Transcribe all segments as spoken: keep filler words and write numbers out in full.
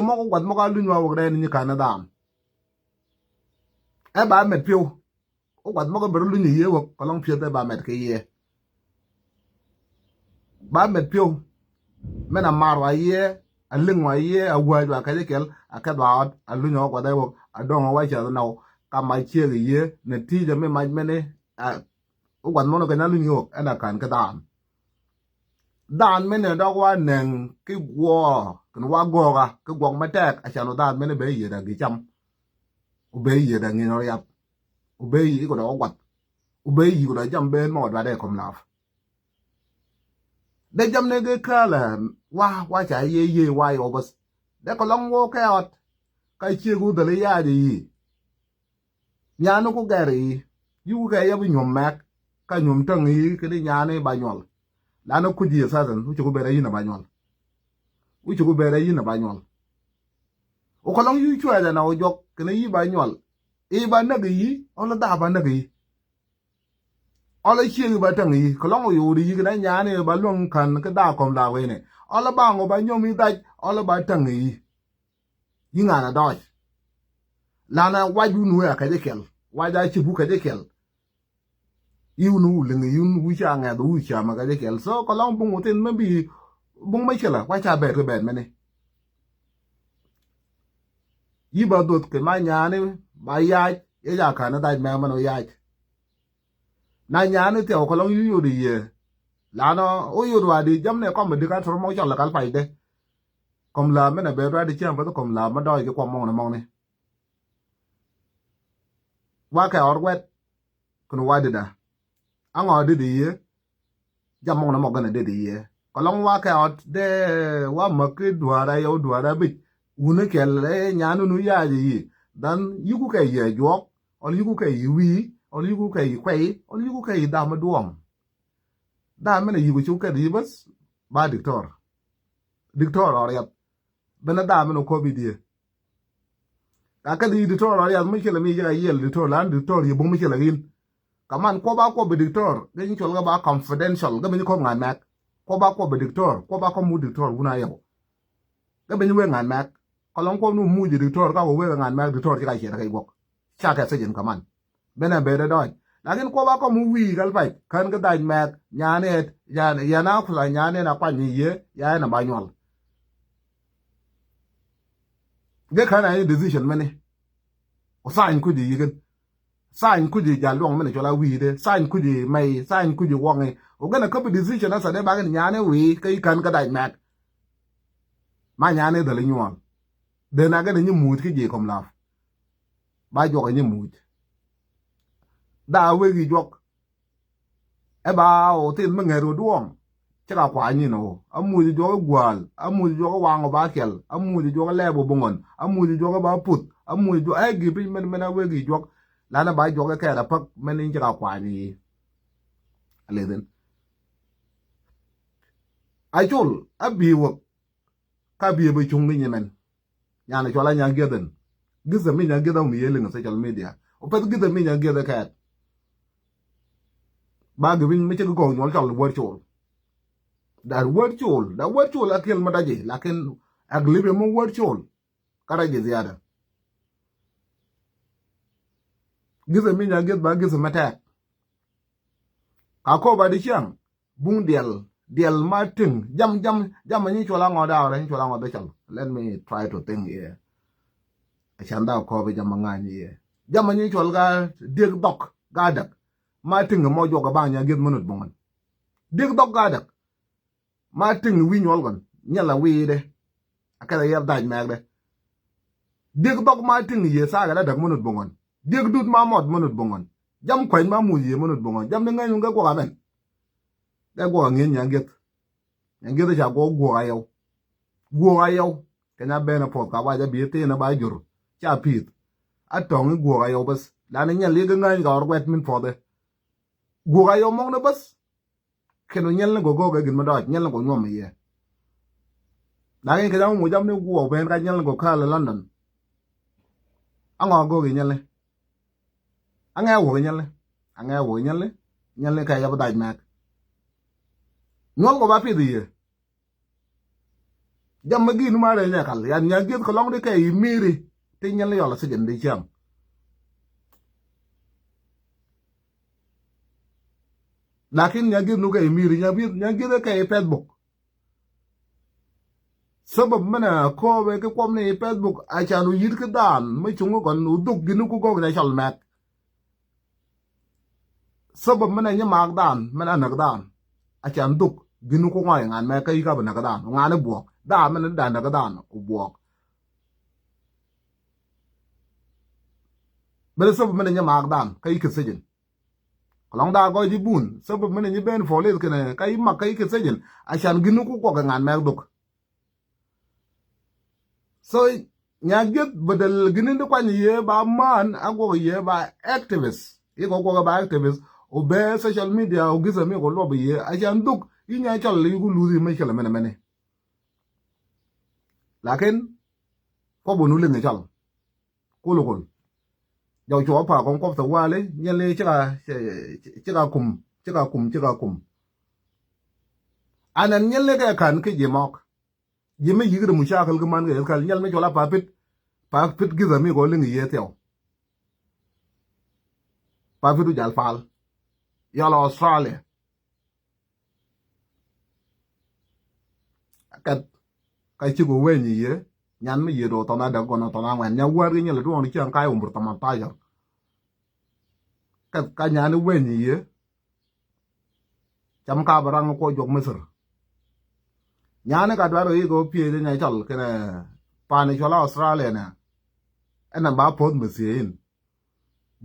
Mɔk guath mɔk a luny wa wek rɛn ni nyi kan ni dham. Ɛ ba mɛt piw. Wä guath mɔk ɛ bɛ rɔ luny ɛ yiëë wä kɔlɔŋ piɛth ɛ ba mɛt kɛ yiëë. Ba mɛt piw. Mɛn a mar wa yiëë, a liŋ wa yiëë, a wäc wa kɛcä kɛl, a kɛth wa ɣɔt, a luny ɛ wä guath ɛ wä, a dɔŋ ɛ wä cɛ dhɛ nɔw, ka ma ciek ɛ yiëë, nɛ ti̱i̱c ɛ mi mac mɛni, a, wä guath mɔk ni kɛ nya luny ɛ wä, ɛn a ka̱n kɛ dhaan. Dhaan mɛni dɔk wa nɛŋ ki guɔ, kɛn wa gɔɔka, ki guɔk mɛ tɛk, a can wä dhaan mɛni bɛ yiëë da gi cam. Wä bɛ yiëë da ŋi̱n rɔ yap. Wä bɛ yiëë kɛ dɔk wä guath. Wä bɛ yiëë kɛ dɔk jam ben mɔ dua dee kɔm lap. Dee jam ni gee kääl ɛ wa, wa ca yiëë yiëë wa yɛ wä bäth. Dee kɛ lɔŋ wä kɛ ɣɔt. Ka ciek wä dhäl i̱ yac ɛ yiëë. Nyani ku gɛr i̱. Yuk kɛ yɛ bi nyuɔm mɛk. Ka nyuɔm täŋ i̱ kɛ ni nyani ba nyuɔl. Lani kuc i̱ sasɛn. Wä ci ku ben rɛ yi̱n ɛ ba nyuɔl. Wä ci ku ben rɛ yi̱n ɛ ba nyuɔl. Wä kɛ lɔŋ yuk cuɛɛdɛ na wä juɔk. Kɛ ni yi̱ ba nyuɔl. I̱ ba näk i̱. Ɔl dhaa ba näk i̱. Ɔlɛ ciek i̱ ba täŋ i̱ kɛ lɔŋ wä yo̱o̱r i̱ kɛ nɛ nyaani ba luäŋ ka̱n kä daak kɔm la wen ɛ. Ɔlɛ ba ŋɔ ba nyɔm i̱ dhac ɔlɛ ba täŋ i̱. I̱ ŋa̱n a dɔɔc. Lanɛ wac wun wee a kɛcä kɛl. Wac a ci buk kɛcä kɛl. I̱ wun wu liŋ i̱ wun wu ca ŋɛth wu ca mɛ kɛcä kɛl. So kɛ lɔŋ buŋ wä thin mɛ bi buŋ mɛ cɛ la wac ca bɛɛt kɛ bɛɛt mɛni. I̱ ba dhoth kɛ ma nyaani ba yac i̱ ca ka̱n i̱ dhac mɛ mɛn wä yac. Na nyaani thiaw kɛ lɔŋ yu yot i̱ yiëë. Lanɔ wä yot wa di jam nɛ kɔm bi dik a tɔr mɔk cɔl kal pacdɛ. Kɔm la mɛn a ben ruat di ciɛm bäth kɔm la mɛ dɔɔc ki kuɔm mɔŋni mɔŋni. Wa kɛ ɣɔr wɛt kɛn wa dida. Aŋɔ didi yiëë. Jam mɔŋni mɔk gɛn a didi yiëë. Kɛ lɔŋ wa kɛ ɣɔt dee wa mäk ki duaar a yɛw duaar a bic. Wuni kɛl ɛ nyaani nu yac i̱ yiëë. Dhan yiku kɛ yiëë juɔk. Ɔl yiku kɛ yi wi̱i̱, ɔl yiku kɛ yi kuɛy, ɔl yiku kɛ yi dham mi duɔ̱ɔ̱m. Dham mi nɛ yiku ci wä kɛth yi bäth ba diktor. Diktor ɔ riath. Benɛ dham mi nɛ kɔp i̱ diee. Ka kɛth yi diktor ɔ riath mi ci lɛ mi yek a yiɛl diktor lan diktor yi buŋ mi ci lɛ ɣin. Ka man kuɔp a kuɔp bi diktor gɛ nyi cɔl gɛ ba confidential gɛ bi nyi kɔp ŋa̱n mɛk. Kuɔp a kuɔp bi diktor kuɔp a kɔp mut diktor wun a yɛw. Gɛ bi nyi wek ŋa̱n mɛk. Kɛ lɔŋ kuɔp ni muc diktor ka wek wek ŋa̱n mɛk diktor ci ka ciɛt kɛ guɔk. Ca kɛ thijin kɛ man. Benɛ ben dee dɔɔc. Lakin kuɔp a kɔm wi̱i̱ kal pac kän kä dhac mɛk nyaani ɛt yɛn a kula nyaani ɛn a kuany mi yiee ya ɛn a ba nyual. Gɛ kän a ni decision mini. Ɔ thany kuc i̱ yi̱kɛn. Thany kuc i̱ jal luɔŋ mini cɔl a wi̱i̱dɛ thany kuc i̱ mɛy thany kuc i̱ wɔŋi. Ɔ gɛn a käp i̱ decision a thadɛ bakɛn nyaani wi̱i̱ kä i̱ kän kä dhac mɛk. Ma nyaani dhäl i̱ nyuɔɔn. Dee na gɛn i̱ nyi muc kä ji̱ kɔm la̱a̱p. Ba juɔk i̱ nyi muc. Daa wek i̱ juɔk. Ɛ ba ɣɔw thin mi ŋɛr ɣöö duɔ̱ɔ̱ŋ. Cä ka kuany nyin ɣöö a muc juɔk i̱ gua̱a̱l a muc juɔk i̱ waŋ ɣöö ba kiɛl a muc juɔk i̱ lɛɛp ɣöö bi ŋɔn a muc juɔk i̱ ba puth a muc juɔk ɛ gi̱ piny mɛn mɛn a wek i̱ juɔk. Lanɛ ba juɔk i̱ kɛɛt a päk mɛn in cä ka kuany i̱. A leth in. A col a bi̱i̱ wäk. Ka bi̱i̱ bi cuŋ ni nyimɛn. Nyan cual a nyan gieth in. Gieth mi nyan gieth a mi yel in social media. Ɔ pɛth gieth mi nyan gieth kɛɛt. Ba gieth mi cɛ gi gɔŋ nyuɔl cɔl word col. That word col, that word col a kiel ma daji lakin a gilip yɛ mɔ word col. Ka daji ziada. Gieth mi nyan gieth ba gieth mi tɛk. Ka kɔ ba di ciaŋ. Buŋ diɛl diɛl ma tiŋ jam jam jam a nyi cuɔl a ŋɔ daw rɛ nyi cuɔl a ŋɔ bɛ cam. Let me try to think here. A can daw kɔ bɛ jam a ŋany here. Jam a nyi cuɔl ga diek dhɔk ga däk. Ma tiŋ mɔ juɔk a baŋ nya gieth minut buŋun. Diek dhɔk ga däk. Ma tiŋ wi̱i̱ nyuɔl gɔn nyɛl a wi̱i̱dɛ. A kɛl a yɛl dhac mɛɛkdɛ. Diek dhɔk ma tiŋ yie thaakɛ da däk minut buŋun. Diek dut ma mɔt minut buŋun. Jam kuany ma muc yie minut buŋun jam ni ŋäny wun gɛ guɔk amɛn. Dee guɔk a ŋi̱eec nyan gieth. Nyan gieth ca guɔk guɔk a yɛw. Guɔk a yɛw. Kɛ nya ben a puɔth ka wac a bi thin a ba jur. Ca pi̱i̱th. A tɔŋ i̱ guɔk a yɛw bäth. Lan i̱ nyɛl i̱ gɛ ŋäny ka ɣɔr guɛt min puɔth i̱. Guɔk a yɛw mɔŋ ni bäth. Kɛn wä nyɛl ni gɔgɔk ɛ gin mi dɔɔc nyɛl ni gɔ nyuɔm i̱ yɛ. Lakin kɛ jam wä mu jam ni guɔk ben ka nyɛl ni gɔ ka̱l i̱ London. Aŋɔ a gɔk i̱ nyɛl ni. Aŋɛ wä kɛ nyɛl ni. Aŋɛ wä kɛ nyɛl ni. Nyɛl ni kɛ yɛ bi dhac mɛk. Nyuɔl kɔ ba pith i̱ yɛ. Jam mi gin ma rɛy nyɛ kal yan nya gieth kɛ lɔŋ di kɛ i miri. Ti nyɛl yɔl a sijin di ciaŋ. Lakin nya gieth nu kɛ i miri nya gieth kɛ i Facebook. Sabab mɛnɛ kɔɔbɛ ki kuɔmni i Facebook a can u yit ki daan mi cuŋ kɔn u dhuk gini ku gɔk nya cɔl mɛk. Sabab mɛnɛ nyi maak daan mɛnɛ näk daan a can dhuk gini ku ŋɔy ŋan mɛk kä yika bi näk daan ŋan i buɔk daan mɛnɛ daan näk daan ku buɔk. Bɛrɛ sabab mɛnɛ nyi maak daan kä yik kɛ sijin. Kɛ lɔŋ daa gɔc ji̱ bun sabab mɛnɛ nyi ben police kɛnɛ kä i̱ mak kä i̱ kɛ sijin. A can gini ku kuɔk kɛ ŋa̱n mɛk dhuk. So nya gieth bädäl gini di kuany yee ba man a guɔk yee ba activist. I̱ kɔ guɔk ba activist o bee social media o githɛ mi kɔ luɔp yee a can dhuk i̱ nya cɔl i̱ ku luthi mɛ cɛlɛ mɛnɛ mɛnɛ. Lakin kɔ bun u liŋ i̱ cɔl. Kul kul. Jɔw cuɔ pa kɔn kɔp thɛ wali nyɛli cika cika kum cika kum cika kum. Anɛn nyɛli kɛ kan ki ji̱ mɔk. Ji̱ mi yikri mucakil ki man kɛ kal nyɛl mi cuɔla pa pit. Pa pit githɛ mi kɔ liŋ yie thiɛw. Pa pit u jal pal. Yɔl Australia. Kɛt ka cik wä weny iye nyan mi yiet wä thɔn adäk gɔn thɔn aŋuɛn nya wäär ki nyɛl duɔn ciɛŋ kac umbur thɔmɔn thajar. Kɛt ka nyan weny iye cam ka bä raŋ kuɔ juɔk Misir. Nyani ka duar wä yik wä piee nya cɔl kɛnɛ pani cɔl Australia nɛ. Ɛn namba poth mi thieeyin.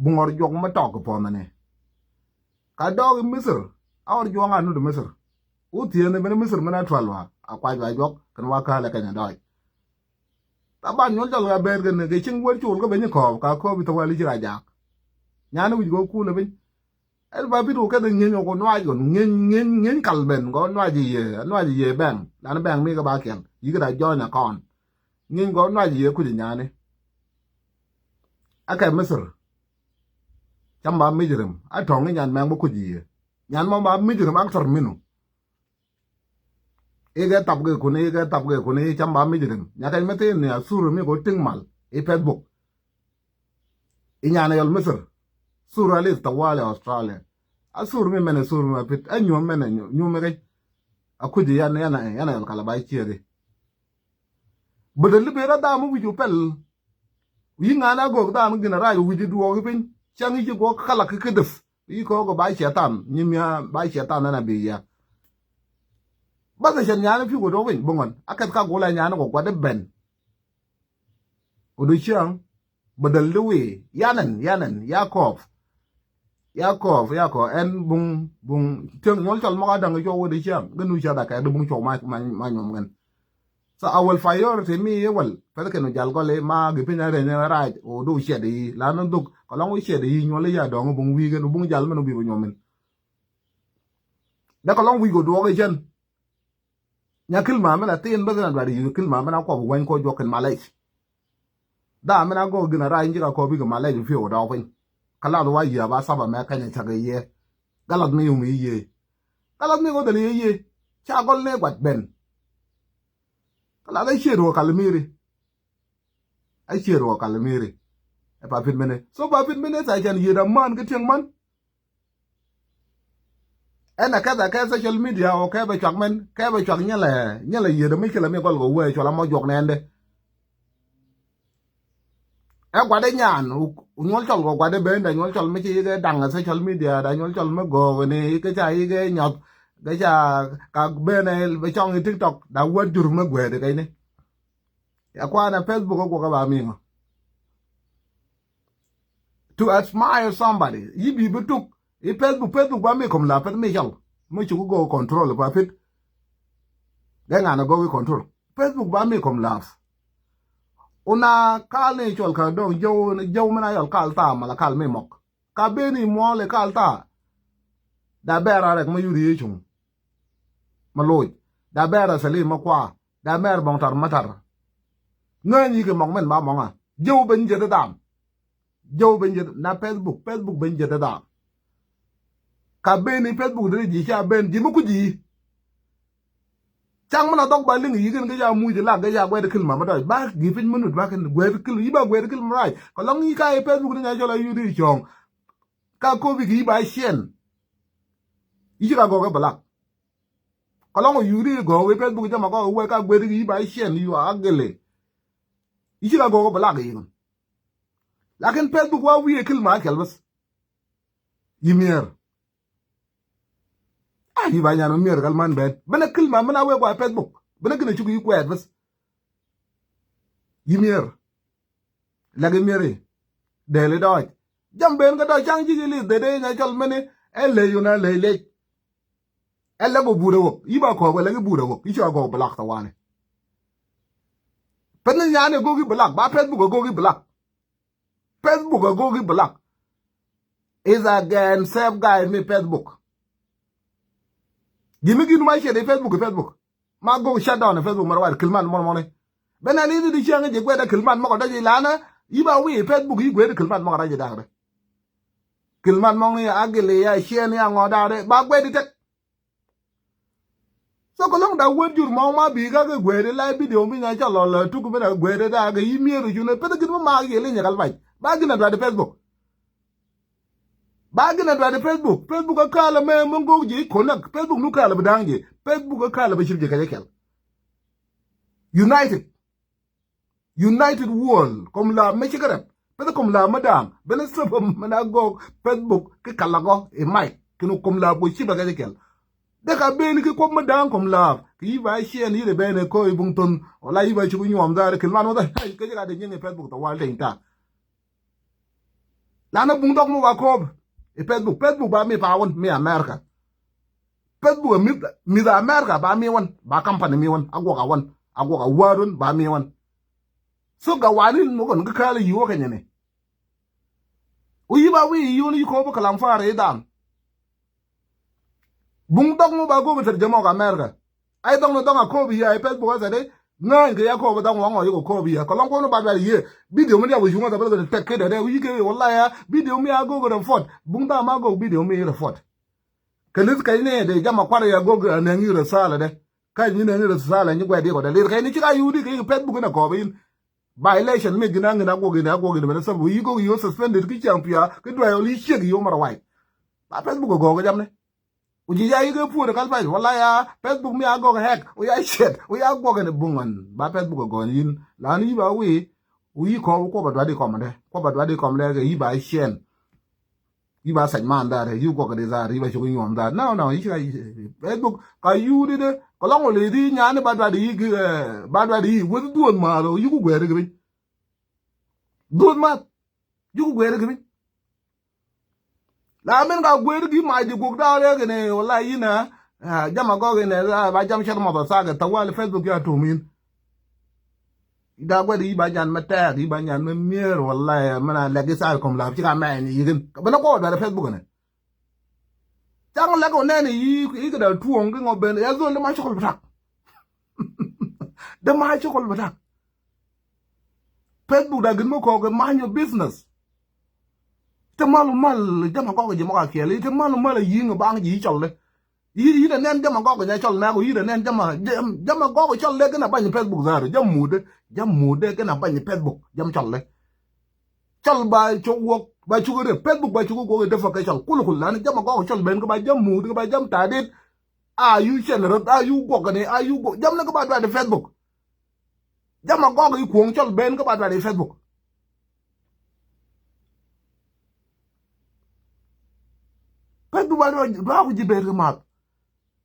Buŋ ɣɔr juɔk mi tɔk kɛ puɔ̱nhäni. Ka dɔɔk i̱ Mithir a ɣɔr juɔk a nut i̱ Mithir. Wä thieenhi ben i̱ Mithir min a tual wa a kuac wa juɔk kɛn wa kääl ɛ kɛny a dɔɔc. Thaban nyuɔl cɔl ɣä beer kɛn kɛ cieŋ wër col kä ben i̱ kɔɔp ka kɔɔp i̱ thawali ci ra jaak. Nyani wi̱c kɛ wä kuul ɛ piny. Ɛn ba pit wä kɛn i̱ ŋieny wä ku nuac kɔn ŋieny ŋieny ŋieny kal ben kɛ wä nuac i̱ yee nuac i̱ yee bɛŋ lan bɛŋ mi kɛ ba kiɛl yik da jɔɔny a kɔn. Ŋieny kɛ wä nuac i̱ yee kuc i̱ nyani. Akɛ Mithir. Cam ba mijrim a tɔŋ i̱ nyan mɛŋ bä kuc i̱ yie nyan mɔ ba mijrim aktar minu. Ikɛ thap kɛ kuni ikɛ thap kɛ kuni cam ba mijrim nyakɛc mi thin ni a sur mi ko tiŋ mal i̱ Facebook. I̱ nyan yɔl Mithir. Sur a lith tawali Australia. A sur mi mɛnɛ sur mi a pit a nyuɔm mɛnɛ nyuɔm ikɛ. A kuc i̱ yan yan yan yɔl kala ba i̱ ciɛk i̱. Bä dee libi rɔ dham mi wi̱c wä pɛl. Wi̱i̱ ŋa̱n a gök dham gin a rac wi̱c i̱ duɔɔk i̱ piny cäŋ i̱ ci guɔk kalak i̱ kädäth i̱ kɔɔk i̱ ba ciɛthan nyi mia̱ ba ciɛthan ɛn a bi yia. Bä kɛ cɛn nyaani pi̱w kɛ duɔɔk piny bi ŋuɔ̱n a kɛth ka gol a nyaani kɔ gua̱t i̱ ben. Kɛ du cäŋ bä däl di wi̱i̱ yanɛn yanɛn ya kɔɔp. Ya kɔɔp ya kɔɔp ɛn buŋ buŋ. Tiɛŋ nyuɔl cɔl mɔk a da̱ŋ i̱ cuɔ wä di cäŋ gɛ nu cäth a kɛɛk di buŋ cuɔ ma ma nyuɔm ŋɛn. So a wal priority mi i̱ wal pɛth kɛn jal gɔl i̱ ma gi piny a reny in rac o du ciɛt i̱ lan in dhuk kɛ lɔŋ wi̱ ciɛt i̱ nyuɔl i̱ ya dɔŋ i̱ buŋ wi̱i̱ kɛn i̱ buŋ jal mɛn i̱ wi̱i̱ bɛ nyuɔm in. Dee kɛ lɔŋ wi̱i̱ kɛ duɔɔk i̱ cɛn. Nya kil ma mɛn a thin bä thin a duat i̱ kil ma mɛn a kuɔp i̱ weny kɔ juɔk kɛn malɛc. Dha mɛn a gɔk gin a rac in ji̱ ka kɔp i̱ kɛ malɛc i̱ pi̱w i̱ dɔɔk piny. Kä lath wa yiëë a ba saba mɛ kɛny a cak i̱ yiëë. Galat mi yum i̱ yiëë. Galat mi kɔ dhɛl i̱ yiëë. Ca gɔl ni guat ben. Kä lath a ciet wä kal miri. A ciet wä kal miri. Ɛ pa pit mini so pa pit mini tha cɛn yiet a man kä tiɛŋ man. Ɛn a kɛth a kɛ social media wä kɛ bɛ cuak mɛn kɛ bɛ cuak nyɛlɛ nyɛlɛ yiet a mi ci lɛ mi gɔl kɛ wee cual a mɔ juɔk nɛɛndɛ. Ɛ gua̱dɛ nyan u nyuɔl cɔl kɔ gua̱dɛ ben da nyuɔl cɔl mi ci yikɛ daŋ a social media da nyuɔl cɔl mi gɔɔk ni yikɛ ca yikɛ nyɔth kɛ ca ka ben ɛ bɛ cɔŋ i TikTok da wät jur mi guɛɛdi kɛcni. Ya kuan a Facebook a guɔk a ba miŋɔ. To admire somebody yi bi bi tuk i Facebook, Facebook ba mi kom la peth mi cɔl mi cuk go control pa pit. Gɛ ŋan a go control Facebook ba mi kom la. Una kal ni cɔl ka dong jɔw jɔw mi na yɔl kal ta mala kal mi mɔk. Ka beni muɔl i kal ta. Da bɛr a rɛk ma yuri i cuŋ. Ma loc da bɛr a sali ma kua. Da mɛr bɔŋ tar ma tar. Ŋäny yik i mɔk min ba mɔŋa jɔw ben jɛ dɛ dam. Jɔw ben jɛ na Facebook, Facebook ben jɛ dɛ dam. Ka beni Facebook dɛ ji̱ ca ben ji̱ mi ku ji̱. Caŋ mi na dhɔk ba liŋ yi̱k in kä ca muc lak kä ca guɛt kil ma mi dɔc ba gi̱ piny mi nut ba kɛn guɛt kil yi̱ ba guɛt kil mi rac kɛ lɔŋ yi̱ ka i̱ Facebook ni nya cɔl a yut i̱ cɔ̱ɔ̱ŋ. Ka kopi kɛ yi̱ ba ciɛn. I̱ ci ka gɔk i̱ black. Kɛ lɔŋ ɔ yut i̱ gɔk i̱ Facebook jama gɔk i̱ wee ka guɛt kɛ yi̱ ba ciɛn i̱ yu a gɛlɛ. I̱ ci ka gɔk i̱ black i̱. Lakin Facebook wa wi̱i̱ kil ma kɛl bäth. Yi̱ mier. A yi̱ ba nyan mi mier kal man ben. Benɛ kil ma min a wee gua Facebook. Benɛ gin a cuk yi̱ kuɛɛt bäth. Yi̱ mier. Lɛk i̱ mier i̱. Dɛɛli dɔɔc. Jam ben kä dɔɔc caŋ ji̱ ji̱ li̱th dee dee nya cɔl mini. Ɛ ley yun a ley lec. Ɛ lɛk ɔ buut ɛ wok. Yi̱ ba kɔɔk ɛ lɛk i̱ buut ɛ wok. I̱ cua gɔk black tawali. Peni nyani gɔk i̱ black. Ba Facebook ɛ gɔk i̱ black. Facebook a gogi black. Is again same guy mi Facebook. Gini gini ma share Facebook Facebook. Ma gogi shut down Facebook mara wad kilman mon mone. Bena ni di shang je gweda kilman mako daji lana. Yiba wi Facebook yi gweda kilman mako daji dagre. Kilman mong ni agili ya share ni ango dagre ba gwedi tek. So kɛ lɔŋ da wet jur mɔŋ ma bi ka kɛ guɛɛri la video mi nya ca lɔ lɛ tuk mi na guɛɛri da kɛ yi mier cu ne peth gin mi ma yɛ li nyɛ kal bac ba gin a duat Facebook. Ba gin a duat Facebook. Facebook a kal mɛ mɛ gok ji connect. Facebook nu kal bi daŋ ji. Facebook a kal bi cip ji kɛ jɛ kɛl. United. United World kɔm la mɛ cikɛ rɛp. Peth kɔm la mɛ da̱a̱ŋ ben sop mɛ na gɔk Facebook ki kala gɔ i mic kin kɔm la bɔ ci bɛ kɛ jɛ kɛl. Dek a ben ki kɔm mɛ da̱a̱ŋ kɔm la ki yi ba ciɛn yi de ben ko i buŋ ton wala yi ba ci ku nyuɔm dhar kil man wä dhar kɛ jɛ ka de nyin i Facebook ta wal te in ta. Lana buŋ dɔk mi wa kɔɔp i Facebook. Facebook ba mi pa wän mi America. Facebook a mith mith America ba mi wän ba company mi wän a guɔk a wän a guɔk a wär wän ba mi wän. So ga wani mo kon ga kala yi wä kanyane. U yi ba wi yi wän yi kɔɔp kalam fara i dan. Buŋ dɔk mi ba go mi ter jamok America. Ai dɔŋ ni dɔŋ a kɔɔp yi a i Facebook a sade. Ŋa̱a̱ny kɛ ya kɔɔp dɔŋ waŋ ɔ yiko kɔɔp yi a kɔlɔŋ kono ba dwar yi. Video mi dia wi shunga da ba tek kede de wi ke wala ya video mi a go go report. Buŋ da ma go video mi report. Kɛ li̱th kɛc ni dee jama kuar ya gok a nɛŋ i̱ risala dɛ. Kac ni nɛŋ i̱ risala ni guɛt ikɔ dɛ li̱th kɛc ni ci ka yudi kɛ Facebook in a kɔɔp in. Violation mi gin a ŋin a guɔk in a guɔk in mɛn a sɛm wi̱i̱ gok yio̱ suspended ki champion ki duɛɛl i̱ ciek yio̱ mara wac. Ba Facebook a gɔɔk jamni. Ku ji̱ ya yik ɛ puɔt ɛ kal bac wala ya Facebook mi a gɔɔk hack. Ku ya ciet ku ya guɔk in buŋ ɣän ba Facebook a gɔɔk in. Lan i̱ ba wi̱i̱. Ku i̱ kɔɔp kuɔp a duat ikɔm dɛ kuɔp a duat ikɔm dɛ kɛ i̱ ba ciɛn. I̱ ba sac man dhar i̱ guɔk di dhar i̱ ba cuk inyuɔm dhar na na i̱ cika Facebook ka yudi de kɛ lɔŋ wala i̱ di nyani ba duat i̱ gi ba duat i̱ weth duɔth math o yuku guɛri gi piny. Duɔth math yuku guɛri gi piny. La min ka guɛri gi mac di guɔk dhar rek ni wala i̱ na. Jama gɔk inɛ ba jam cɛt mɔth a thakɛ thawali Facebook ya tum in. I̱ da guɛt i̱ ba nyan mɛ tɛɛk i̱ ba nyan mɛ mier wala mɛ na lɛk i̱ thakɛ kɔm lap ci ka mɛny i̱ yi̱kin kɛ ben a kuɔk a duat a Facebook inɛ. Caŋ lɛk ɔ nɛn i̱ i̱ kɛ da tuɔŋ ki ŋɔ ben ya dhol di ma cɔkɔl bi tak. Di ma cɔkɔl bi tak. Facebook da gin mi kɔk i̱ mind your business. Te mal mal jama gɔk ji̱ mɔk a kiɛl i̱ te mal mal a yi̱ŋ baŋ ji̱ i̱ cɔl di. Yi yi da nɛn jama gɔk nya cɔl nɛk yi da nɛn jama jama gɔk cɔl lɛ kena bany Facebook zar jam mude jam mude kena bany Facebook jam cɔl lɛ. Cɔl ba cok wok ba cuk re Facebook ba cuk wok de fa ke cɔl kul kul lan jama gɔk cɔl ben ke ba jam mude ke ba jam tadit. A yu cɛn rot a yu gɔk ne a yu gɔk jam ne ke ba dua de Facebook. Jama gɔk i kuɔŋ cɔl ben ke ba dua de Facebook. Pɛt bi ba dua ku ji̱ ber ke math.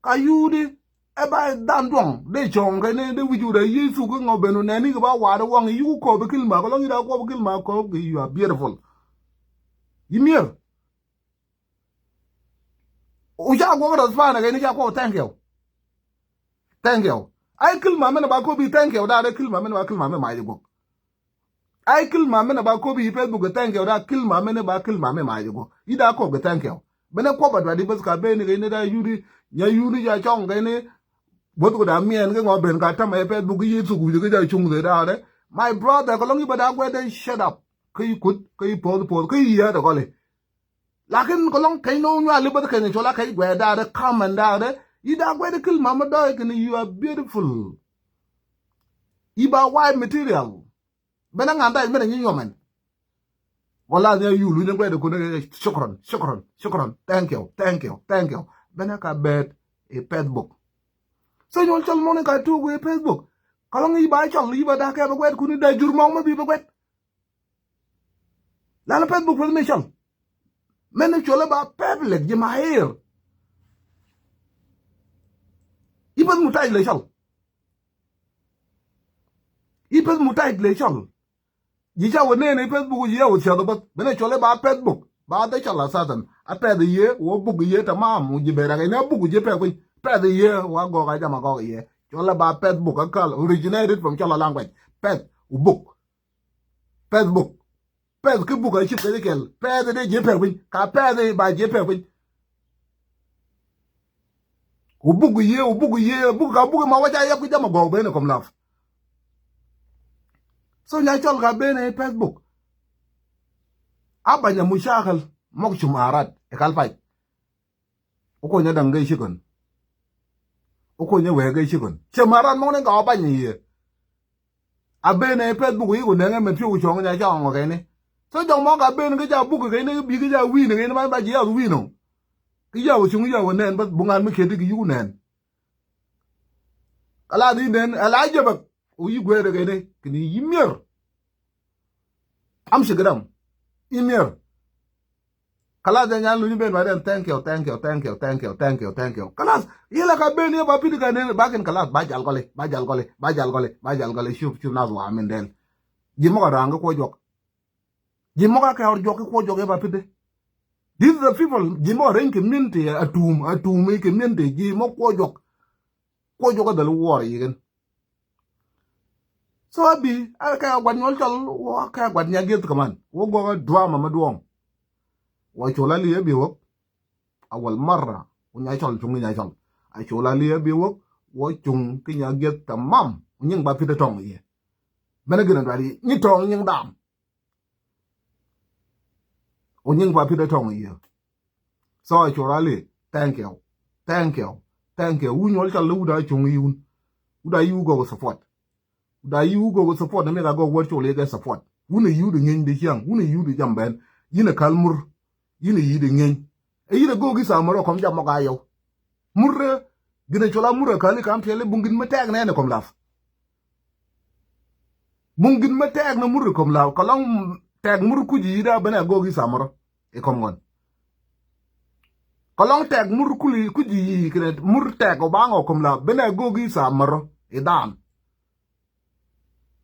Ka yuudi ɛ ba dan duɔŋ de cɔŋ kɛ ni de wi̱c wut a Yecu ke ŋɔ ben wut nɛni ke ba waat waŋ i yuku kɔɔp i kilma kɛ lɔŋ i da kɔɔp i kilma kɔɔp ke you are beautiful. Yi mier. U ca guɔk respond kɛ ni ca kɔɔp thank you. Thank you. Ai kilma mɛn ba kɔɔp i thank you da de kilma mɛn ba kilma mɛn ma i guɔk. Ai kilma mɛn ba kɔp i Facebook thank you da kilma mɛn ba kilma mɛn ma jɛ gɔ. I da kɔp kɛ thank you. Bɛnɛ kɔp a duat i bas ka ben kɛ ni da yudi nya yudi ja cɔŋ kɛ ni. Both kɛ da miɛn kɛ ŋɔ ben ka tam ɛ Facebook i Facebook jɛ kɛ ja cuŋ kɛ da dɛ. My brother kɛ lɔŋ i ba da guɛ dɛ shut up. Kɛ i kut kɛ i poth poth kɛ i yɛ dɛ kɔli. Lakin kɛ lɔŋ kɛny ni wä nyual i̱ bäth kɛny cɔl a kɛny guɛɛ daadɛ ka̱mɛn daadɛ. I̱ da̱a̱ guɛt i̱ kill mama dɔɔy kɛn i̱ you are beautiful. I̱ ba wife material. Bɛn a ŋa̱n da̱c mɛn a nyi nyɔmɛn. Wala ni a yul wi̱n a guɛt ikun i̱ shukran, shukran, shukran. Thank you, thank you, thank you. Bɛn a ka bɛɛt i̱ Facebook. So nyuɔl cɔl mɔni ka tuuk i̱ Facebook. Ka lɔŋ i̱ ba cɔl i̱ ba da̱a̱ kɛ bɛ guɛt kun i̱ da̱a̱ jur mɔŋ mɛ bi bɛ guɛt. Lala pɛth buk pɛth mi cɔl. Mɛn ni cuɔlɛ ba pɛth lɛk ji̱ ma ɣeer. I̱ pɛth mu tac lɛ cɔl. I̱ pɛth mu tac lɛ cɔl. Ji̱ ca wä nɛɛni pɛth buk ji̱ ca wä thiath bäth. Mɛn ni cuɔlɛ ba pɛth buk. Ba dhɛ cɔl asathan. A pɛth i̱ yee, wä buk i̱ yee tamam, wä ji̱ bɛr akɛ ni a buk ji̱ pɛth piny. Pɛth i̱ yee, wä gɔk a jam a gɔk i̱ yee. Cuɔlɛ ba pɛth buk a kal, originated from cɔl a language. Pɛth, wä buk. Pɛth buk. Pɛth ki buk a cip kɛ ji̱ kɛl. Pɛth dee ji̱ pɛk piny. Ka pɛth ba ji̱ pɛk piny. Wä buk i̱ yee, wä buk i̱ yee, buk ka buk ma wä ca yap ki jam a gɔk ben i̱ kɔm lap. So nya cɔl ka ben i̱ pɛth buk. A bany a mucakal mɔk cum a rat i̱ kal pac. Wä kony a da̱ŋ gɛ cikon. Wä kony a wee gɛ cikon. Cɛ ma ran mɔŋ ni gaw a bany i̱ yee. A ben ɛ pɛth buk i̱ ku nɛŋɛ mɛ pi̱w cuɔ̱ŋ nya ca ɔŋɔ kɛni. So jɔŋ mɔ ka ben kä ca buk kɛni bi kä ca wi̱i̱n kɛni ma ba ji̱ yath wi̱i̱n ɔ. Kä yaw cuŋ yaw nɛn ba buŋan mi kiet i̱ ki yuk nɛn. Ka la di nɛn ɛ la jɛ bäk. Wä yi gueer kɛni kɛni yi mier. Am ci gɛ dam. Yi mier. Kalas, jɛ nyan luny ben ba den, thank you, thank you, thank you, thank you, thank you, thank you. Kalas, yela ka ben ye ba pit ka nen bakin kalas, ba jal gɔli, ba jal gɔli, ba jal gɔli, ba jal gɔli, shuf, shuf nas wa min del. Ji̱ mɔ ka rang ki kuɔ juɔk. Ji̱ mɔ ka kɛ hor juɔk ki kuɔ juɔk ye ba pit de. These are the people, ji̱ mɔ reny community, a tum, a tum i community, ji̱ mɔ kuɔ juɔk. Kuɔ juɔk a dhal wuɔr yiken. So a bi a kɛ a guat nyuɔl cɔl wä kɛ a guat nya gieth kaman wä gɔk a drama ma duɔŋ. Wä col a li a bi wä a wal marra wä nya cɔl cuŋ nya cɔl. A col a li a bi wä wä cuŋ ki nya gieth tamam wä nyiŋ ba pit a tɔŋ iye. Mɛn a gin a duat iye nyi tɔŋ nyiŋ dam. Wä nyiŋ ba pit a tɔŋ iye. So a col a li thank you, thank you, thank you. Wä nyuɔl cɔl li wut a cuŋ iwun. Wut a iwu gɔk support. Da yi wuk gɔk support ni mi ka gɔk wär col yek ɛ support. Wun ɛ yut ɛ ŋeny di ciaŋ, wun ɛ yut ɛ jam bɛn. Yin ɛ kal mur, yin ɛ yit ɛ ŋeny. Ɛ yin ɛ gɔk i̱ thaak mur ɛ kɔm jam mɔ ka yɛw. Mur ɛ gin ɛ col a mur ɛ kal i̱ kam piɛl i̱ buŋ gin mi tɛɛk nɛn ɛ kɔm lap. Buŋ gin mi tɛɛk ni mur ɛ kɔm lap kɛ lɔŋ tɛɛk mur kuc i̱ da ben ɛ gɔk i̱ thaak mur ɛ kɔm ŋɔn. Kɛ lɔŋ tɛɛk mur kuli kuc i̱ kɛ mur tɛɛk ɔ baŋ ɔ kɔm lap ben ɛ gɔk i̱ thaak mur ɛ daan.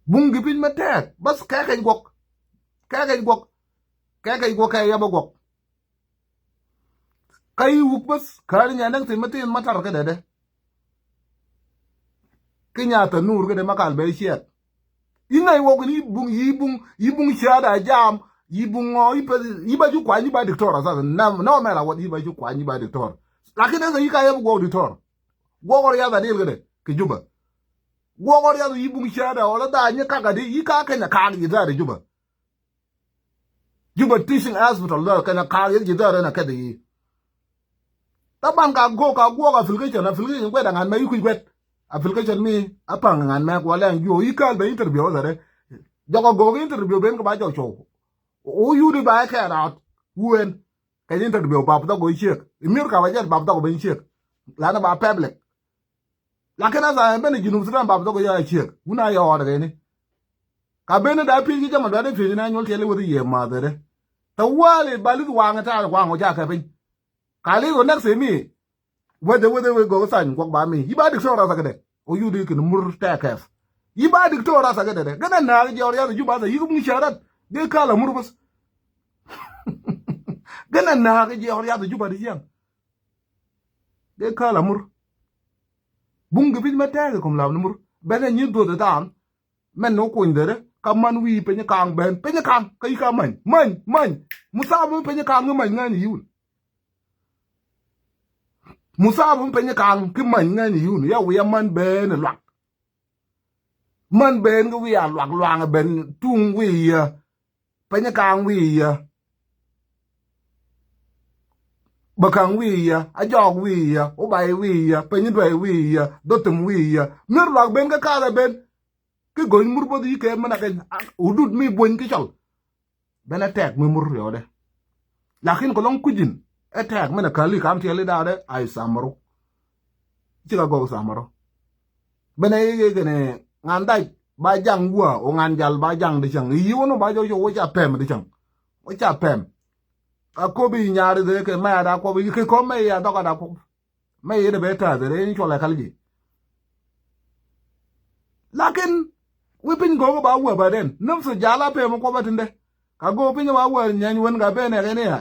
Buŋ gi piny mɛ tɛɛk bäth kɛ kɛc guɔk. Kɛ kɛc guɔk. Kɛ kɛc guɔk kɛ yabä guɔk. Kä i̱ wuk bäth kääri nya näk thi̱n mɛ thi̱n mɛ tar kä dɛdɛ. Kä nya thä nuur kä dɛ mɛ kal bɛ ciɛɛt. I̱ ŋäc wok ni buŋ yi buŋ yi buŋ ciaada jam yi buŋ ŋɔ yi peth yi ba cu kuany yi ba diktor asas. Nɛ mɛ la wät yi ba cu kuany yi ba diktor. Lakin ɛ thä yi ka yabä guɔk diktor. Guɔk ɔ riath a dil kä dɛ kɛ Juba. Guɔk ɔ riath yi buŋ ciaada ɔ la dha nyi kak a di yi ka kɛny a kaak yi dha dɛ Juba. Juba teaching hospital dha kɛny a kaak yi dha dɛ na kɛth yi. Taban ka guɔk ka guɔk application application guɛt a ŋan mɛ yi kuc guɛt. Application mi a paŋ ŋan mɛ kuɔ lɛŋ juɔ yi kaal bɛ interview dha dɛ. Jɔk a gɔk interview ben kɛ ba jɔk cuɔw. Wu yut i̱ ba kɛ raat wu ɛn. Kɛ interview bap dhɔk wen ciek. I̱ mi̱r ka ba jɛt bap dhɔk ben ciek. Lanɛ ba public. Lakin asa ɛn ben i̱ Junub Sudan bap dhɔk wen ciek. Wun a yɔɔt kɛ ni. Ka ben i̱ da pi̱c ki jama duat i̱ pi̱c ni a nyuɔl tiɛl i̱ weth i̱ yɛ math ɛ dee. Tɛ wali ba li̱th waŋ i̱ ta̱a̱ waŋ ɔ ca kɛ piny. Ka li̱th ɔ next i̱ mi. Wede wede wede gɔk thany guɔk ba mi. Yi ba diktor rasa kede. O yudi kin mur tɛkɛf. Yi ba diktor rasa kede de. Gana na ge jɔr yadu juba sa yi kum sharat. Ge kala mur bas. Gana na ge jɔr yadu juba di yang. Ge kala mur. Bung ge piny ma tɛk kum la mur. Bene nyi do de dan. Mɛn ni wä kuny dhɛrɛ ka man wi̱i̱ peny ka̱a̱ŋ ben peny ka̱a̱ŋ kä yi ka many many many. Muthaba mi peny ka̱a̱ŋ ki many ŋäni yun. Muthaba mi peny ka̱a̱ŋ ki many ŋäni yun ya wi̱i̱ a man ben luak. Man ben ki wi̱i̱ a luak luaŋ ben tuŋ wi̱i̱ yä. Peny ka̱a̱ŋ wi̱i̱ yä. Päkäŋ wi̱i̱ yɛ, Ajɔɔk wi̱i̱ yɛ, Ubac wi̱i̱ yɛ, Peny Duäc wi̱i̱ yɛ, Dhothim wi̱i̱ yɛ. Mi̱r luak ben kä ka̱a̱th ɛ ben. Ki go̱ny mur bo̱th yi̱ kɛ mɛn a keny, a, hudud mi buɔ̱ny ki cɔl. Ben ɛ tɛk mi mur riɔdɛ. Lakin kɛ lɔŋ kui̱c in, ɛ tɛk mɛn a käli kam tiɛli daadɛ, ay Samaru. Cik a gɔk Samaru. Ben ɛ yek yek kɛnɛ ŋa̱n dac ba jaŋ wua, o ŋa̱n jal ba jaŋ di cäŋ. I̱ yi̱ wä nɔ ba jɔw jɔw wä ca pɛm di cäŋ. Wä ca pɛm. Ka kopi nyaari dhee kɛ mɛ a da kuɔp, i̱ kɛ kɔm mɛ ya dɔk a da kuɔp. Mɛ yet ɛ bɛ taath rɛy ni cuɔl ɛ kal ji̱. Lakin wi̱i̱ piny go̱o̱k ba wä ba den näm thok jal a pem kuɔp a tindɛ. Ka go̱o̱k piny ba wä nyany wen ka ben ɛ kɛn i̱ a.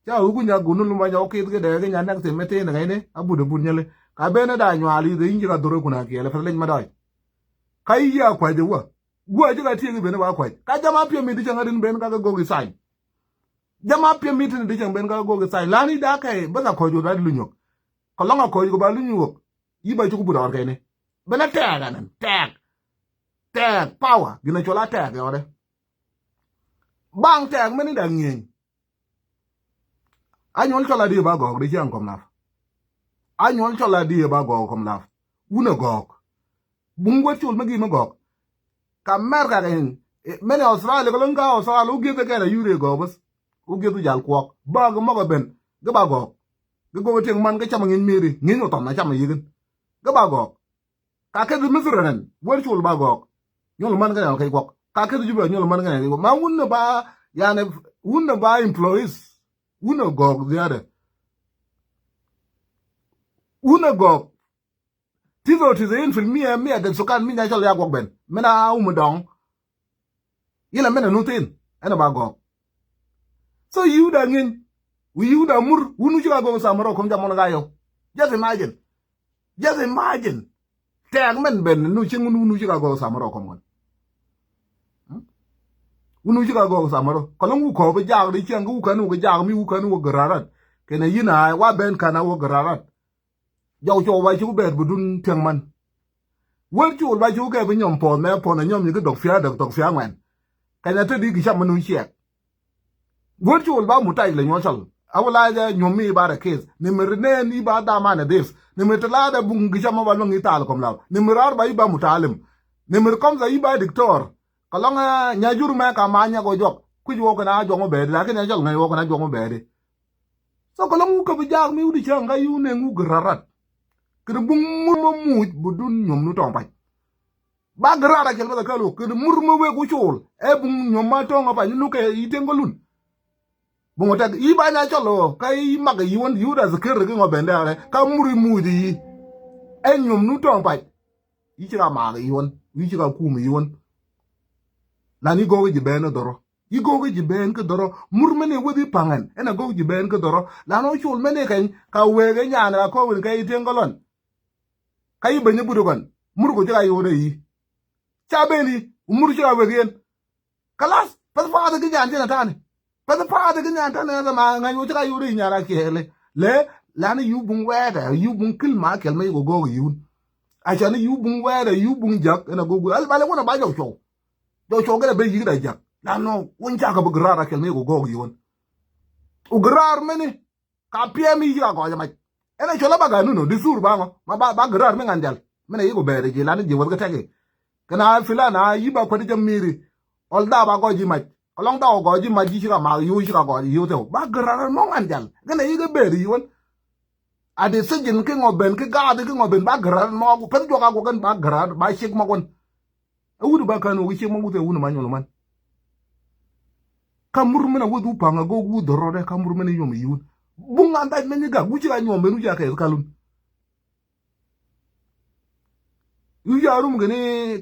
Ca wi̱i̱ kuny a gun ni lum ba nyɔk kith kɛ dɛɛ kɛ nyan nɛk thim mɛ thin ɛ kɛn i̱ a but ɛ but nyɛli. Ka ben ɛ da nyual i̱ dhɛ i̱ nyi ka dhor ɛ kun a kiɛl ɛ pɛth leny ma dɔɔc. Ka i̱ yi a kuac ɛ wä. Wä a ji̱ ka tiek i̱ ben ɛ ba kuac. Ka jam a piɛm i̱ di cäŋ a rin ben ka kɛ go̱o̱k i̱ thany. Jama piɛ mi̱t ni di cäŋ ben kä go̱o̱k i̱ thany. Lani da kɛ bäth a kɔc wä ba lunyuɔk. Kɛ lɔŋ a kɔc wä ba lunyuɔk. Yi ba cuk but ɔr kɛni. Ben a tɛɛk anɛn. Tɛɛk. Tɛɛk. Power. Gin a cɔl a tɛɛk yɔrɛ. Baŋ tɛɛk mɛn ni da ŋieny. A nyuɔl cɔl a di ba gɔɔk di cäŋ kɔm laf. A nyuɔl cɔl a di ba gɔɔk kɔm laf. Wun a gɔɔk. Buŋ wä col mi gi̱i̱m mi gɔɔk. Ka America kɛ in, eh, mɛn ɛ Australia, kɛ lo̱ŋ ka Australia, wä gi̱eth kɛ kɛn a yuri gɔɔk bäth. Wä gi̱eth wä jal kuɔɔk. Bä kɛ mɔk ɛ ben. Gɛ ba gɔɔk. Gɛ gɔɔk tiɛŋ man kɛ cam ŋi̱ny miri. Ŋi̱ny wä thɔn a cam a yi̱k in. Gɛ ba gɔɔk. Ka keth Misri nɛn. Wä col ba gɔɔk. Nyol man kɛ nɛn kɛ kuɔk. Ka keth Juba nyol man kɛ nɛn kɛ kuɔk. Ma wun ni ba, yani, wun ni ba employees. Wun ni gɔɔk ziada. Wun ni gɔɔk. Titho titho in fil mia, mia de sukan mi nya cɔl ya guɔk ben. Mɛn a um dɔŋ. Yila mɛn a nuthin. Ɛn a ba gɔk. So yiu da ŋi̱n. Wi̱i̱ yiu da mur. Wun wi̱i̱ ci ka gɔk Samaru kɔm jam mɔn ka yɔ. Just imagine. Just imagine. Tɛɛk mɛn ben nu cieŋ wun wi̱i̱ ci ka gɔk Samaru kɔm ŋuan. Hmm? Wun wi̱i̱ ci ka gɔk Samaru. Kɔlɔŋ wuk kɔɔp jaak di cieŋ ki wuk kɛn wuk jaak mi wuk kɛn wuk gararat. Kɛn a yin a wa ben kan a wuk gararat. Jɔw cɔw ba ci ku bɛɛr bi dun tiɛŋ man. Wër col ba ci ku kɛ bi nyɔm puɔth mɛ puɔth ɛ nyɔm yi ki dɔk fia̱a̱ dɔk dɔk fia̱a̱ ŋuɛn. Kɛn a te di ki cam mi nu ciɛɛk. Wër col ba mut tac lɛ nyuɔ̱l cɔl. A wä la jɛ nyuɔm mi ba rɛ kes. Ni mi ri nɛɛn yi ba dam an ɛ dhif. Ni mi ti la dɛ buŋ ki cam mi ba luäŋ yi thaal kɔm la. Ni mi raar ba yi ba mut taalim. Ni mi ri kɔm sa yi ba diktor. Kɛ lɔŋ ɛ nya jur mɛ ka ma nyɛ kɔ juɔk. Kui̱c wä kɛn a juɔk mɛ bɛɛdi. Lakin ɛ cɔl ŋäc wä kɛn a juɔk mɛ bɛɛdi. So kɛ lɔŋ wuk kɛ bi jaak mi wut i̱ cäŋ ka yuk nɛŋ wuk gɛ rarat. Kɛ ni buŋ mur mɔ muc bi dun nyom ni tɔŋ pac. Ba gɛ rarat kɛl bä kɛ lo̱k kɛ ni mur mɔ wek wuk col. Ɛ buŋ nyom ma tɔŋ pac ni luk kɛ yi tieŋ kɛ lun. Buŋ wä tɛk yi ba nya cɔl ɔ ka yi mak yi wän yi wut a thikir ki ŋɔ bɛn dɛrɛ ka mur i̱ muc i̱ yi. Ɛ nyom ni tɔŋ pac. Yi ci ka maak i̱ yi wän yi ci ka kum i̱ yi wän. Lan yi go̱o̱k i̱ ji̱ bɛn i̱ dhɔrɔ. Yi go̱o̱k i̱ ji̱ bɛn kä dhɔrɔ mur mɛn i̱ wäth i̱ paŋɛn ɛn a go̱o̱k ji̱ bɛn kä dhɔrɔ. Lan wä col mɛn i̱ kɛny ka wek i̱ nyan ra kɔwin kɛ i̱ tieŋ kä lɔn. Ka yi beny i̱ but i̱ kɔn mur kɔ ci ka yot i̱ yi. Ca ben i̱ mur ci ka wek i̱ yɛn. Kalas pɛth path i̱ ki nyan ci na tani. Pɛth path i̱ ki nyan tani na ma ŋa̱ny wä ci ka yot i̱ nyan ra kiɛɛli. Lɛ lan i̱ yu buŋ wɛɛdɛ yu buŋ kil ma kɛl ma yi kɔ go̱o̱k i̱ yun. A can i̱ yu buŋ wɛɛdɛ yu buŋ jak ɛn a go̱o̱k i̱ al bal i̱ wän a ba jɔk cɔw. Jɔw cɔw gɛn a ben yi̱k da jak. Lan nɔ wun cakɛ bi gɛ raar a kɛl mi kɔ gɔɔk yi̱ wän. Wä gɛ raar mini ka piɛm i̱ yi̱k a gɔɔk jɛ mac. Ɛn a cɔl a ba ganun ɔ di thur ba ŋɔ ma ba gɛ raar mi ŋan jal. Mini yi̱k wä bɛɛri ji̱ lan i̱ ji̱ wäth kɛ tɛk i̱ kɛn a filan a yi̱ ba kuäti jɛ mi̱i̱ri. Ɔl da ba gɔɔk ji̱ mac kɛ lɔŋ da wä gɔɔk ji̱ mac yi̱ ci ka maak yi̱ ci ka gɔɔk yi̱ thɛw ba gɛ raar mɔ ŋan jal. Kɛn a yi̱k a bɛɛri yi̱ wän. A di thijin ki ŋɔ ben ki gaadi ki ŋɔ ben ba gɛ raar mɔ pɛth juɔk a guɔk kɛn ba gɛ raar ba ciek mɔ wän. Ɛ wut ba kän wä ki ciek ma wuth ɛ wun ma nyol man. Ka mur min a wuth wu paŋ a go̱o̱k wuth dhɔr rɔdɛ ka mur min a yom a yiwun. Buŋ an dac mɛn ni gak wuc ci ka nyuɔm ben wuc a kɛ kalun. Wuc a rum kɛn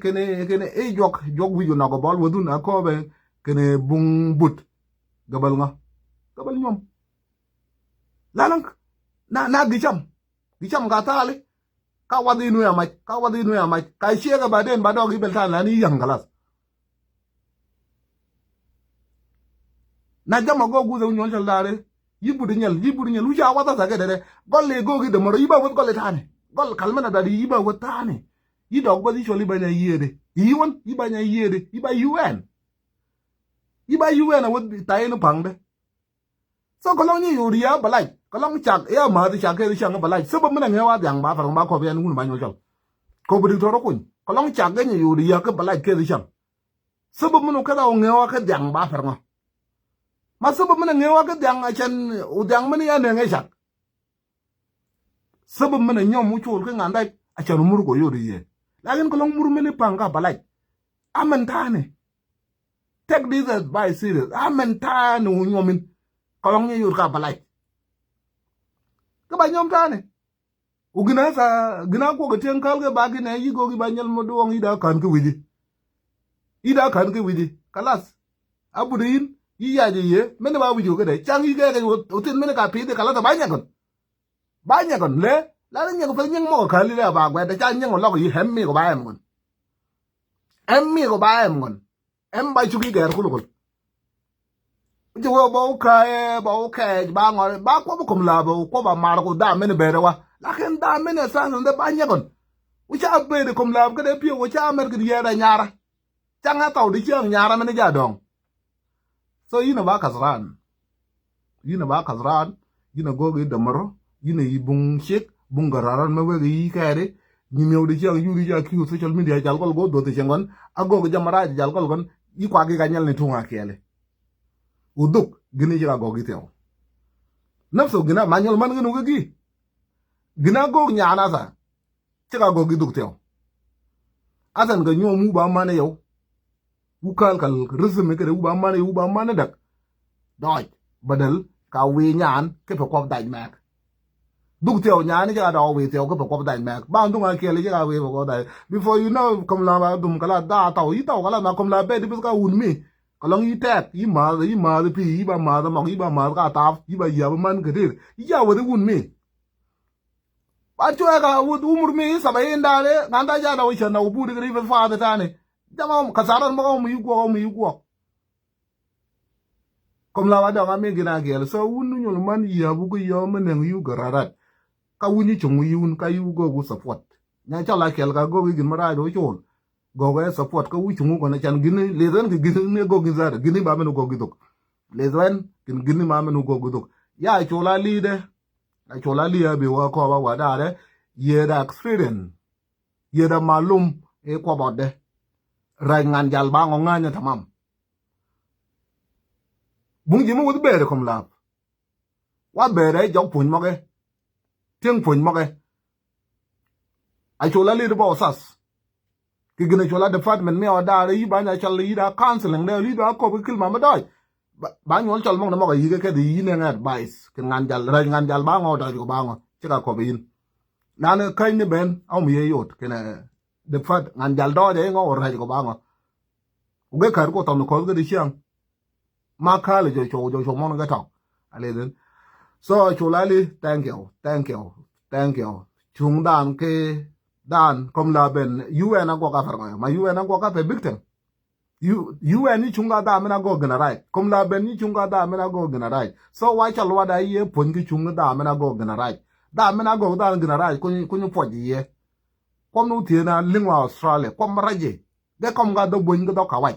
kɛn kɛn ɛ juɔk juɔk wi̱c wä nɔk a bɔl wä dhun a kɔɔbɛ kɛn buŋ but. Gabal ŋa gabal nyuɔm. Lanaŋ na na gicam. Gicam ka thali. Ka wath i̱ nuya mac ka wath i̱ nuya mac ka ciek ɛ ba den ba dɔk i̱ bel than lan i̱ yaŋ kalas. Na jama gɔk guth ɛ wun nyuɔl cɔl da̱a̱ri. Yi̱ but i̱ nyɛl yi̱ but i̱ nyɛl wi̱c a wath athakɛ dɛdɛ. Gɔl i̱ gɔk i̱ dämɔrɔ yi̱ ba weth gɔl i̱ tani. Gɔl kal mɛn a dadi yi̱ ba weth tani. Yi̱ dɔk bäth i̱ cɔl i̱ ba nya yiëëdi i̱ yi̱ wän i̱ ba nya yiëëdi i̱ ba yi̱ wɛn. I̱ ba yi̱ wɛn a weth thayin i̱ paŋdɛ. Thok kɛ lɔŋ nyi yot yia bɛ lac kɛ lɔŋ cak ya math cak kɛ cak bɛ lac. Sɛbɛ mi na ŋɛ wa dhiaŋ ba fɛr ba kɔp yan wun ba nyɔl cɔl. Kɔp bi dik tɔrɔ kuny kɛ lɔŋ cak gɛ nyi yot yia kɛ bɛ lac kɛ cak. Sɛbɛ mi nu kɛ da ŋɛ wa kɛ dhiaŋ ba fɛr ŋɔ. Ma sɛbɛ mi na ŋɛ wa kɛ dhiaŋ a cɛn u dhiaŋ mi ni ya nɛ ŋɛ cak. Sɛbɛ mi na nyɔm u col kɛ ŋan dac a cɛn u mur kɔ yot yia. Lakin kɛ lɔŋ mur mi ni paŋ ka bɛ lac. Amɛn ta̱a̱ni. Take this advice serious. Amɛn ta̱a̱ni wä nyuɔmin. Kɔlɔŋ nyɛ yot ka bɛ lac. Kä ba nyuɔm ta̱a̱ni. Wä gina sa gina kuɔk ɛ tiɛŋ kal kɛ ba ginɛ yi gok yi ba nyɛl mɔ duɔŋ yi da ka̱n kä wi̱ci. Yi da ka̱n kä wi̱ci. Kalas. A but yin yi yac ɛ yie mɛn ba wi̱ci wä kä dɛ caŋ yi kɛ kɛ wä thin mɛn ka pi̱i̱th kalas a ba nyɛ kɔn. Ba nyɛ kɔn lɛ la ni nyɛ kɔ pɛl nyɛŋ mɔ kɛ ka̱n li dɛ a ba guɛt dɛ ca nyɛŋ ɔ lɔk yi ɛm mi kɔ ba ɛm kɔn. Ɛm mi kɔ ba ɛm kɔn. Ɛm ba cuk i̱ gɛɛr kulukul. Ci wee ba wä kɛɛc ba wä kɛɛc ba ŋɔr ba kuɔp kum laap wä kuɔp a mar ku dam mini bɛɛr wa. Lakin dam mini sas ni dee ba nyɛk ɣän. Wä ca bɛɛr kum laap kä dee piɛ wä ca mɛr kɛ yɛɛr a nyara. Ca ŋa thaw di ciɛŋ nyara mini ja dɔŋ. So yinɛ ba kath raan. Yinɛ ba kath raan. Yinɛ go̱o̱k i̱ dämärä. Yinɛ yi buŋ ciek buŋ gä raran mɛ wek yi kɛɛri. Nyi miɛw di ciɛŋ yuri ja kiu social media jal gɔl go̱o̱k duɔth cieŋ gɔn. A go̱o̱k jam raaj jal gɔl gɔn. Yi kuak yi ka nyɛl ni tuŋ a kiɛli. Wä dhuk gini ci ka gɔk yi thiɛw. Nafsu gina manyol man gini wek yi. Gina go̱o̱k nyan asa. Cä ka gɔk i̱ dhuk thiɛw. Athan kɛ nyuɔ̱ɔ̱m wä ba man i̱ yɛw. Wä kal kal rhythm i̱ kɛ wä ba man i̱ wä ba man i̱ däk. Dɔɔc bädäl ka wi̱i̱ nyan kɛ pɛ kuɔp dac mɛk. Dhuk thiɛw nyan i̱ cä ka dɔɔk wi̱i̱ thiɛw kɛ pɛ kuɔp dac mɛk. Ba dhuk a kiɛl i̱ cä ka wi̱i̱ pɛ kuɔp dac. Before you know, kom la ba dhum kala da thaw i̱ thaw kala na kom la bɛ di bi ka wun mi. Kɛ lɔŋ i̱ tɛk i̱ ma̱a̱th i̱ ma̱a̱th i̱ pi̱i̱ i̱ ba ma̱a̱th i̱ mɔk i̱ ba ma̱a̱th ka thaap i̱ ba yia̱a̱p i̱ man kɛ dir i̱ ca wäth i̱ wun mi. Ba cuɛ ka wut umur mi saba in dani ŋan da jana wä cɛ na wä buri kiri fil fadi tani. Jama kasaran ma ɔm yi guɔk ɔm yi guɔk. Kom la wa dɔŋ ami gina giɛl so wun nu nyul man yi abu ku yɔ mi neŋ yu gararat. Ka wun yi cung wi yun ka yu go gu support. Nya cɔl a kiɛl ka go gi gin ma raaj ro col. Go ga support ka wu cung wu kɔn can gini le zan ki gini ne go gi zar gini ba mi nu go gi duk. Le zan kin gini ma mi nu go gi duk. Ya col a lide. A col a liɛ bi wä kɔp a wä da̱rɛ. Yiëëdä experience yiëëdä malum i̱ kuɔp ɔtdɛ. Rɛc ŋan jal ba ŋɔ ŋa̱nyä tamam. Buŋ ji̱ mi wuth beeri kom laap. Wa beerɛ jɔk puny mɔkɛ. Tieŋ puny mɔkɛ. A col a lit bä wä thath. Kɛ gin a col a department mi a wä da̱a̱r i̱ ba nya cɔl i̱ da counseling dɛ i̱ da kop i̱ kil ma mi dɔɔc. Ba nyuɔl cɔl mɔk ni mɔk a yi̱k kɛ kɛ di yi̱n ɛŋ advice kɛ ŋan jal rɛc ŋan jal ba ŋɔ dɔɔc kɛ ba ŋɔ cik a kop i̱ yi̱n. Nan käny ni ben a wä mi yɛ yot kɛn depart ŋan jal dɔɔc a i̱ ŋɔ wä rɛc kɛ ba ŋɔ. Wä gɛ kär ku thɔn kɔth kɛ di ciaŋ. Ma kali jɔ cok jɔ cok mɔn kɛ tɔk. Ali dhin. So cok lali thank you thank you thank you. Cuŋ dan ki dan kom la ben U N a guɔ ka pɛr ŋɔyɔ ma U N a guɔ ka pɛr big thing. U N ni cuŋ ka da min a guɔ gina right kom la ben ni cuŋ ka da min a guɔ gina right. So wa cal wa da ye puny ki cuŋ da min a guɔ gina right. Da min a guɔ da gina right kuny kuny puɔj ye. Kom nu thiena liŋ wa Australia kom raje. Ge kom ka do buny ki do ka waj.